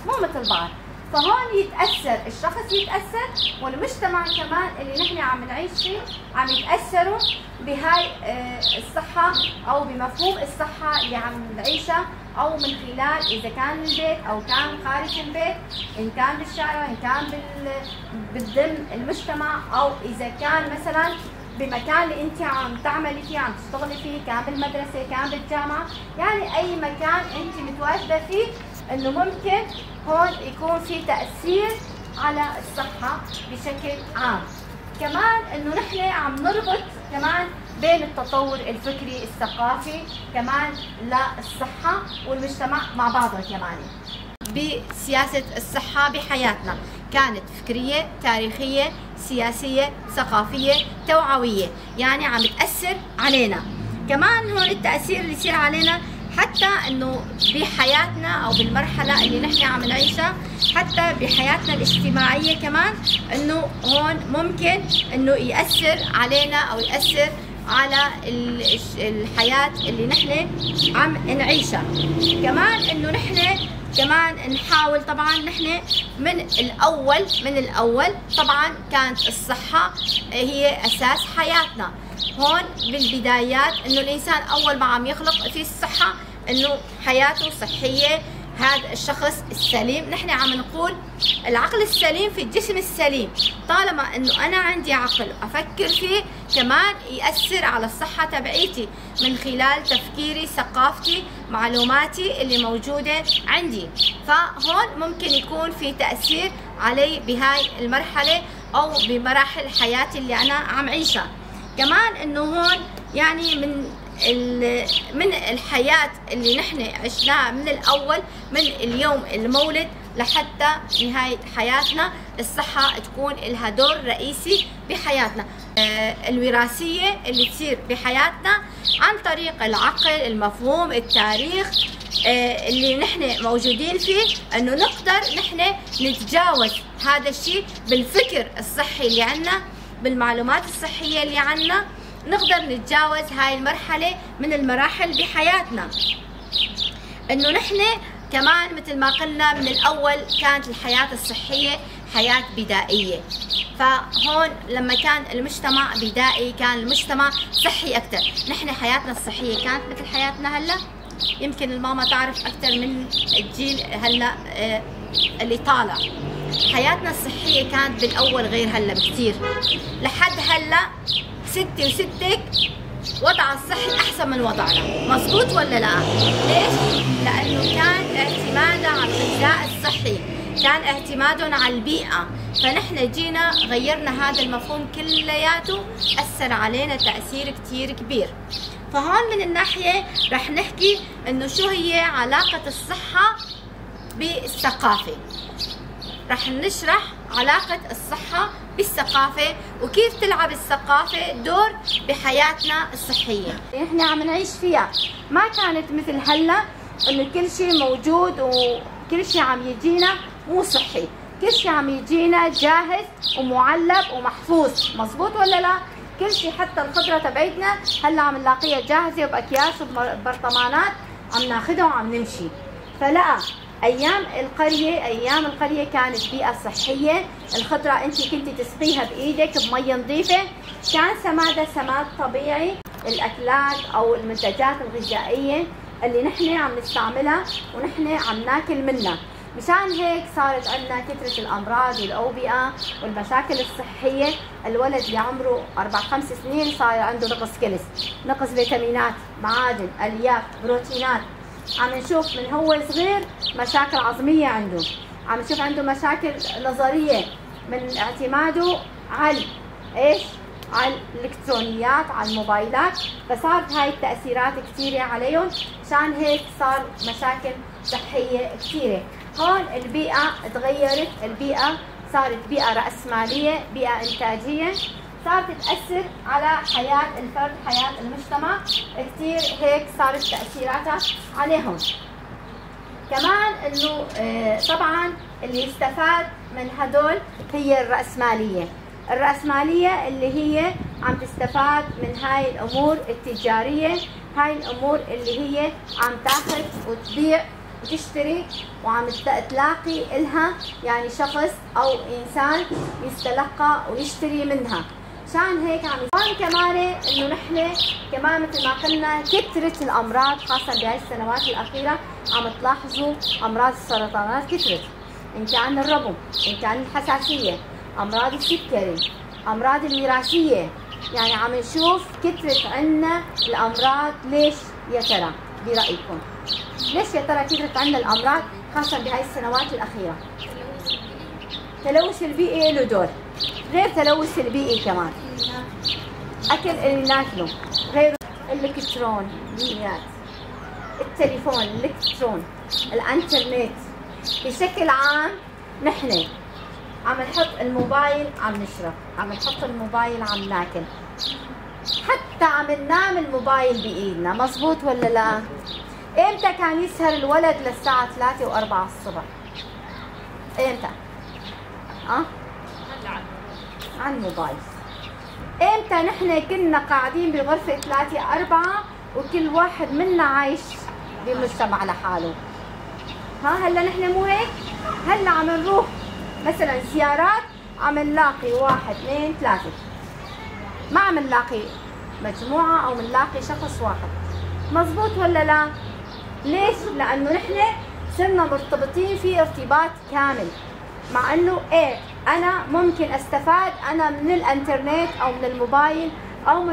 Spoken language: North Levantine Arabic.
مو مثل بعض. فهون يتاثر الشخص، يتاثر والمجتمع كمان اللي نحن عم نعيش فيه، عم يتاثروا بهاي الصحة او بمفهوم الصحة اللي عم نعيشها، او من خلال اذا كان البيت او كان خارج البيت، ان كان بالشارع، ان كان بالضمن المجتمع، او اذا كان مثلا بمكان اللي انت عم تعملي فيه، عم تشتغلي فيه، كان بالمدرسه، كان بالجامعه، يعني اي مكان انت متواجدة فيه، انه ممكن هون يكون في تاثير على الصحة بشكل عام. كمان انه نحن عم نربط كمان بين التطور الفكري الثقافي كمان للصحة والمجتمع مع بعضهم. كمان بسياسة الصحة بحياتنا كانت فكرية، تاريخية، سياسية، ثقافية، توعوية، يعني عم تأثر علينا. كمان هون التأثير اللي يصير علينا حتى انه بحياتنا او بالمرحلة اللي نحن عم نعيشها، حتى بحياتنا الاجتماعية كمان، انه هون ممكن انه يأثر علينا او يأثر على الحياة اللي نحن عم نعيشها. كمان انه نحن كمان نحاول، طبعا نحن من الاول طبعا كانت الصحة هي اساس حياتنا. هون بالبدايات انه الانسان اول ما عم يخلق في الصحة، انه حياته صحية، هذا الشخص السليم، نحن عم نقول العقل السليم في الجسم السليم. طالما انه انا عندي عقل افكر فيه، كمان ياثر على الصحة تبعيتي من خلال تفكيري، ثقافتي، معلوماتي اللي موجودة عندي. فهون ممكن يكون في تاثير علي بهاي المرحلة او بمراحل حياتي اللي انا عم عيشها. كمان انه هون يعني من الحياة اللي نحن عشناها من الأول، من اليوم المولد لحتى نهاية حياتنا، الصحة تكون لها دور رئيسي بحياتنا. الوراثية اللي تصير بحياتنا عن طريق العقل، المفهوم، التاريخ اللي نحن موجودين فيه، انه نقدر نحن نتجاوز هذا الشيء بالفكر الصحي اللي عنا، بالمعلومات الصحية اللي عنا، نقدر نتجاوز هاي المرحلة من المراحل بحياتنا. انه نحن كمان مثل ما قلنا من الاول كانت الحياة الصحية حياة بدائية، فهون لما كان المجتمع بدائي كان المجتمع صحي اكثر. نحن حياتنا الصحية كانت مثل حياتنا هلا؟ يمكن الماما تعرف اكثر من الجيل هلا اللي طالع. حياتنا الصحية كانت بالاول غير هلا بكثير. لحد هلا ستي وستك وضع الصحي احسن من وضعنا، مزبوط ولا لا؟ ليش؟ لانه كان اعتمادها على الغذاء الصحي، كان اعتمادهم على البيئه. فنحن جينا غيرنا هذا المفهوم كلياته، اثر علينا تاثير كثير كبير. فهون من الناحية رح نحكي انه شو هي علاقة الصحة بالثقافه. رح نشرح علاقة الصحة بالثقافة وكيف تلعب الثقافة دور بحياتنا الصحية. نحن عم نعيش فيها ما كانت مثل هلا، انه كل شيء موجود وكل شيء عم يجينا مو صحي، كل شيء عم يجينا جاهز ومعلب ومحفوظ، مزبوط ولا لا؟ كل شيء، حتى الخضرة تبعتنا هلا عم نلاقيها جاهزة وبأكياس وبرطمانات، عم ناخذها وعم نمشي. فلا، ايام القريه، ايام القرية كانت بيئة صحيه. الخضرة انت كنت تسقيها بايدك بمي نظيفه، كان سمادها سماد طبيعي. الاكلات او المنتجات الغذائية اللي نحن عم نستعملها ونحن عم ناكل منها، مشان هيك صارت عندنا كثرة الأمراض والأوبئة والمشاكل الصحية. الولد اللي عمره 4-5 سنين صار عنده نقص كلس، نقص فيتامينات، معادن، ألياف، بروتينات. عم نشوف من هو صغير مشاكل عظمية عنده، عم نشوف عنده مشاكل نظرية من اعتماده على ايش؟ على الالكترونيات، على الموبايلات. فصارت هاي التاثيرات كثيرة عليهم، مشان هيك صار مشاكل صحية كثيره. هون البيئة تغيرت، البيئة صارت بيئة راسماليه، بيئة انتاجيه، صارت تاثر على حياة الفرد، حياة المجتمع كثير، هيك صارت تاثيراتها عليهم. كمان انه طبعا اللي استفاد من هدول هي الرأسمالية، الرأسمالية اللي هي عم تستفاد من هاي الأمور التجارية، هاي الأمور اللي هي عم تاخذ وتبيع. وتشتري، وعم تلاقي إلها يعني شخص أو إنسان يستلقى ويشتري منها. مشان هيك عم هون كمان إنه نحن كمان مثل ما قلنا كثرة الأمراض خاصة بهاي السنوات الأخيرة، عم تلاحظوا أمراض السرطانات كثرت، إن كان الربو، إن كان الحساسية، أمراض السكري، أمراض الوراثية، يعني عم نشوف كثرة عنا الأمراض. ليش يا ترى برأيكم؟ ليش يا ترى كثرت عنا الأمراض خاصة بهاي السنوات الأخيرة؟ التلوث البيئي له دور، غير تلوث البيئي كمان أكل اللي ناكله، غير الإلكترونيات، التليفون، الإلكترون، الإنترنت. بشكل عام نحن عم نحط الموبايل عم نشرب، عم نحط الموبايل عم ناكل، حتى عم ننام الموبايل بإيدنا، مزبوط ولا لا؟ امتى كان يسهر الولد للساعة 3 و4 الصبح؟ امتى؟ على الموبايل. امتى نحن كنا قاعدين بغرفة 3 4 وكل واحد منا عايش بمجتمع لحاله؟ ها هلا نحن مو هيك؟ هلا عم نروح مثلا زيارات عم نلاقي 1 2 3، ما عم نلاقي مجموعة أو نلاقي شخص واحد، مزبوط ولا لا؟ ليش؟ لأنه نحن صرنا مرتبطين في ارتباط كامل، مع إنه إيه أنا ممكن أستفاد أنا من الإنترنت أو من الموبايل أو من